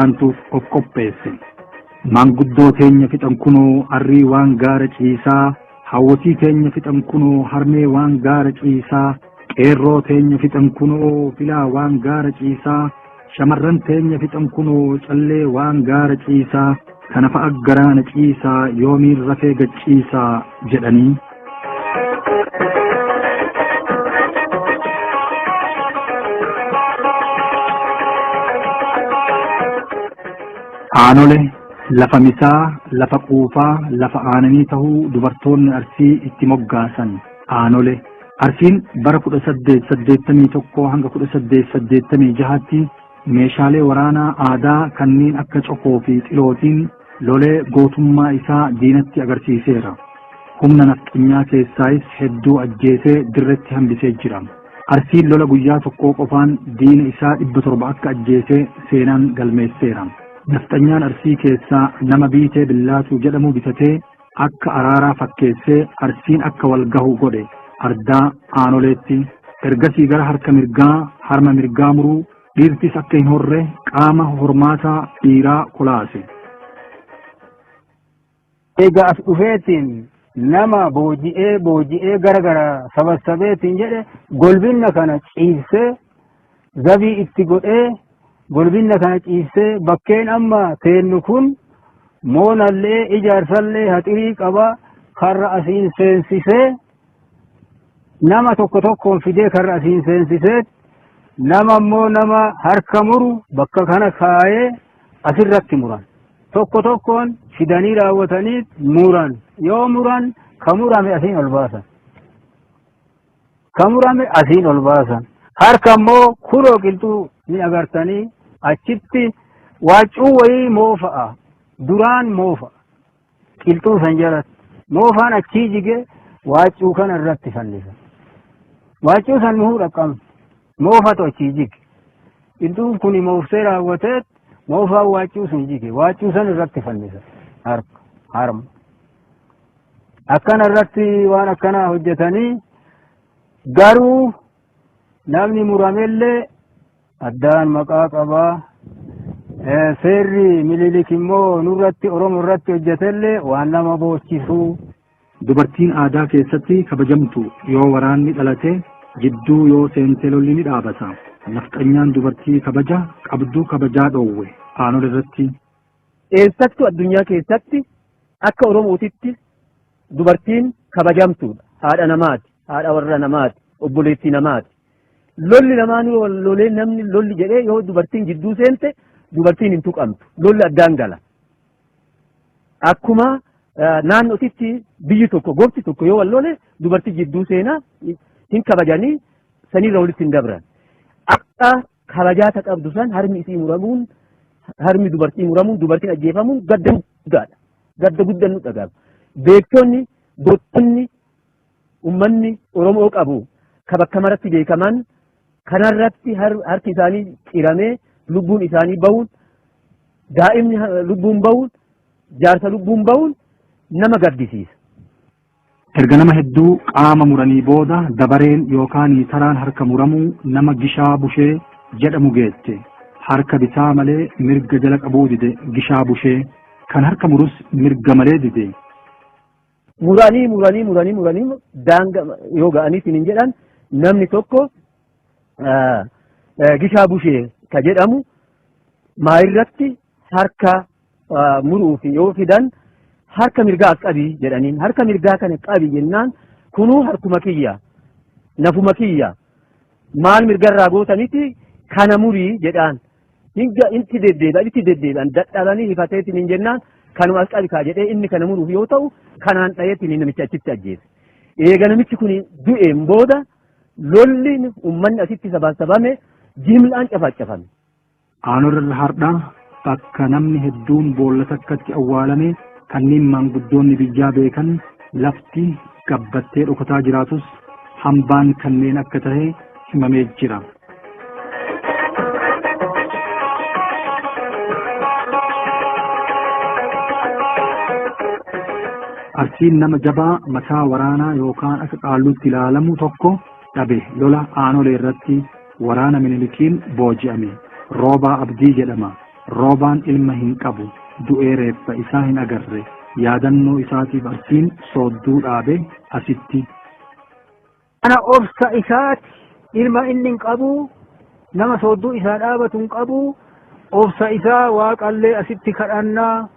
Aantuuf of qopheesse. Maanguddoo teenya fixan kunoo, arrii waan gaara ciisaa, hawwatii teenya fixan kunoo, harmee waan gaara ciisaa, qeerroo teenya fixan kunoo, filaa waan gaara ciisaa, shamarran teenya fixan kunoo, callee waan gaara ciisaa, kana fa'a garaana ciisaa, yoomiin rafee gacciisaa jedhanii. Aanole lafa misaa, lafa quufaa, lafa aananii tahuu dubartoonni Arsii itti moggaasan. Aanole. Arsiin bara 1881 hanga 1886tti meeshaalee waraanaa aadaa kanneen akka cokoo fi xilootiin lolee gootummaa isaa diinatti agarsiiseera. Humna nafxanyaa keessaayis hedduu ajjeesee dirretti hambisee jira. Arsiin lola guyyaa tokkoo qofaan diina isaa 700 akka ajjeese seenaan galmeesseera. Nafxanyaan Arsii keessaa nama Biitee Billaatuu jedhamu bitatee akka araaraa fakkeessee Arsiin akka wal gahu godhe ardaa Aanoleetti. Ergasii gara harka mirgaa harma mirgaa muruu, dhiirtis akka hin horre qaama hormaataa dhiiraa kolaase. Egaa as dhufeetiin nama booji'ee booji'ee gara gara sabassabeetiin jedhe, golbinna kana ciibsee, zabii itti godhee, golbinna kana ciibsee, bakkeen amma teennu kun moonallee ijaarsallee haxirii qaba, karra asiin seensisee, nama tokko tokkoon fidee karra asiin seensisee, nama immoo nama harka muru bakka kana kaayee asirratti muran. Tokko tokkoon fidanii raawwatanii muran. Yoo muran, ka murame asiin ol baasan. Ka murame asiin ol baasan. Harka immoo kunoo qilxuu ni agartanii, achitti waaccuu wayii moofa'a. Duraan moofa'a. Qilxuu san jalatti. Moofaan achii jige, waaccuu kana irratti fannisa. Waaccuu san nuhuu dhaqqabne. Moofatu achii jige. Qilxuun kun moofsee raawwatee, moofaan waaccuu sun jige. Waaccuu san irratti fannisa. Harka, harma. Akkana irratti waan akkanaa hojjetanii, garuu namni muramellee addaan maqaa qabaa. Seerri Mililik immoo nurratti, Oromoo irratti hojjetellee waan nama boochisuu. Dubartiin aadaa keessatti kabajamtu yoo waraanni dhalate jidduu yoo seente lolli ni dhaabata. Nafxanyaan dubartii kabaja qabduu kabajaa dhoowwe Aanol irratti. Eessattuu addunyaa keessatti akka Oromootitti dubartiin kabajamtuudha. Haadha namaati, haadha warra namaati, obboleettii namaati. Lolli lamaanuu lolee, namni lolli jedhee yoo dubartiin jidduu seente, dubartiin hin tuqamtu. Lolli addaan gala. Akkuma naannootitti biyyi tokko, gofti tokko yoo wal lole, dubartii jidduu seenaa hin kabajanii, sanirra walitti hin dabran. Akka kabajaata qabdu san harmi isii muramuun, harmi dubartii muramuun, dubartiin ajjeefamuun gadda guddaadha. Gadda guddaan nu dhagahama. Beektonni, gootonni ummanni Oromoo qabu ka bakka maratti beekaman kanarratti harki isaanii ciramee lubbuun isaanii bahuun, daa'imni lubbuun bahuun, jaarsa lubbuun bahuun nama gaddisiisa. Erga nama hedduu qaama muranii booda dabareen yookaan taraan harka muramuu nama Gishaa Bushee jedhamu geette. Harka bitaa malee mirga jala qabuu dide Gishaa Bushee. Kan harka murus mirga malee dide. Muranii muranii muranii muranii daanga yoo ga'anii hin jedhan, namni tokko Gishaa Bushee ka jedhamu maayirratti harka muruuf yoo fidan, harka mirgaa as qabii jedhaniin. Harka mirgaa kana qabi jennaan, kunuu harkuma kiyya, nafuma kiyya, maal mirgarraa gootaniti, kana murii jedhaan. Hinga itti deddeebi'an, itti deddeebi'an, dadhabanii hifateetiin hin jennaan, kanuma as qabi kaa jedhee, inni kana muruuf yoo ta'u kanaan dhayeetiin namicha achitti ajjeese. Eega namichi kun du'een booda lolli uummanni asitti sabaasabame jimlaan cafacafame. Aanol har'aa bakka namni hedduun boolla takkatti awwaalame, kanneen maanguddoonni biyyaa beekan, lafti gabbattee dhokataa jiraatus hambaan kanneen akka tahe himamee jira. Arsiin nama jabaa mataa waraanaa yookaan akka qaalluutti ilaalamu tokko dhabe lola Aanolee irratti waraana Minilikiin booji'ame. Roobaa Abdii jedhama. Roobaan ilma hin qabu. Du'ee reeffa isaa hin agarre. Yaadannoo isaatiif Arsiin soodduu dhaabe asitti. Kana obsa isaati, ilma inni hin qabu, nama soodduu isaa dhaabatu hin qabu, obsa isaa waaqallee asitti kadhannaa,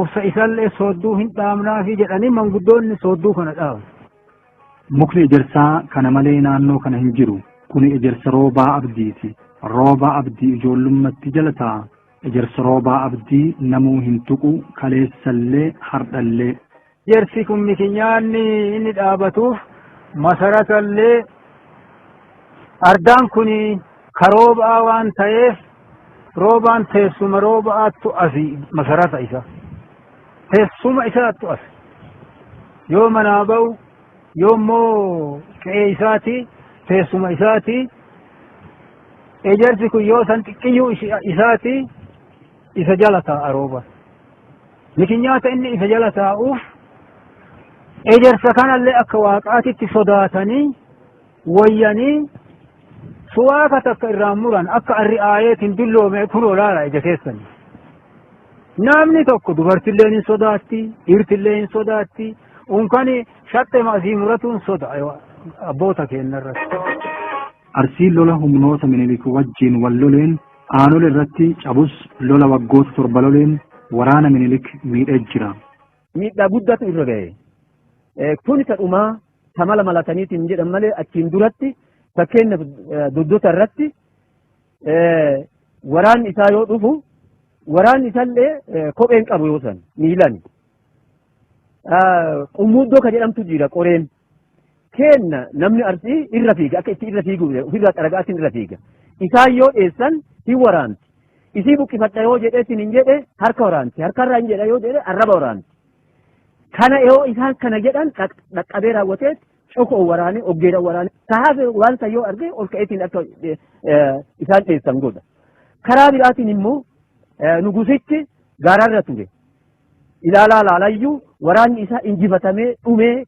obsa isallee soodduu hin dhaabnaafi jedhanii manguddoonni soodduu kana dhaaban. Mukni ejersaa kana malee naannoo kana hin jiru. Kuni ejersa Roobaa Abdiiti. Roobaa Abdii ijoollummatti jala taa'a. Ejersa Roobaa Abdii namuu hin tuqu, kaleessallee hardhallee. Ejersi kun mikinyaanni inni dhaabatuuf masaratallee ardaan kun ka roobaa waan ta'eef roobaan teessuma roobaattu asi masarata isa. Teessuma isaattu asi. Yoo manaa ba'u yoo immoo qe'ee isaati teessuma isaati. Ejersi kun yoo san xiqqiyyuu isaati isa jala taa'a rooba. Mikinyaata inni isa jala taa'uuf ejersa kanallee akka waaqaatitti sodaatanii wayyanii suwaaka takka irraan muran akka arri aayeetiin dulloome kunoo laala ija keessanii. Namni tokko dubartilleen hin sodaatti, dhiirtillee hin sodaatti, unkani shaxxe asii muratuun soda abboota keenyarratti. Arsiin lola humnoota Minilik wajjiin wal loleen Aanole irratti cabus lola waggoota 7 loleen waraana Minilik miidhee jira. Miidhaa guddaatu irra gahe. Kuni ta dhumaa ta mala malataniitiin jedhan malee achiin duratti fakkeenyaaf doddota irratti waraanni isaa yoo dhufu waraanni isallee kopheen qabu yoo san miilan. Qummuuddoo ka jedhamtu jira qoreen. Keenna namni Arsii irra fiiga akka itti irra fiigu ofirraa xaragaatiin irra fiiga. Isaan yoo dheessan hin waraanti. Isii buqqifadha yoo jedheetiin hin jedhe harka waraanti. Harkarraa hin jedha yoo jedhe arraba waraanti. Kana yoo isaan kana jedhan dhaqqabee raawwatee cokoo waraanee oggeedhaan waraanee kahafe waan san yoo arge ol ka'eetiin akka isaan dheessan godha. Karaa biraatiin immoo nugusichi gaararra ture. Ilaalaa laalayyuu waraanni isaa injifatamee dhumee.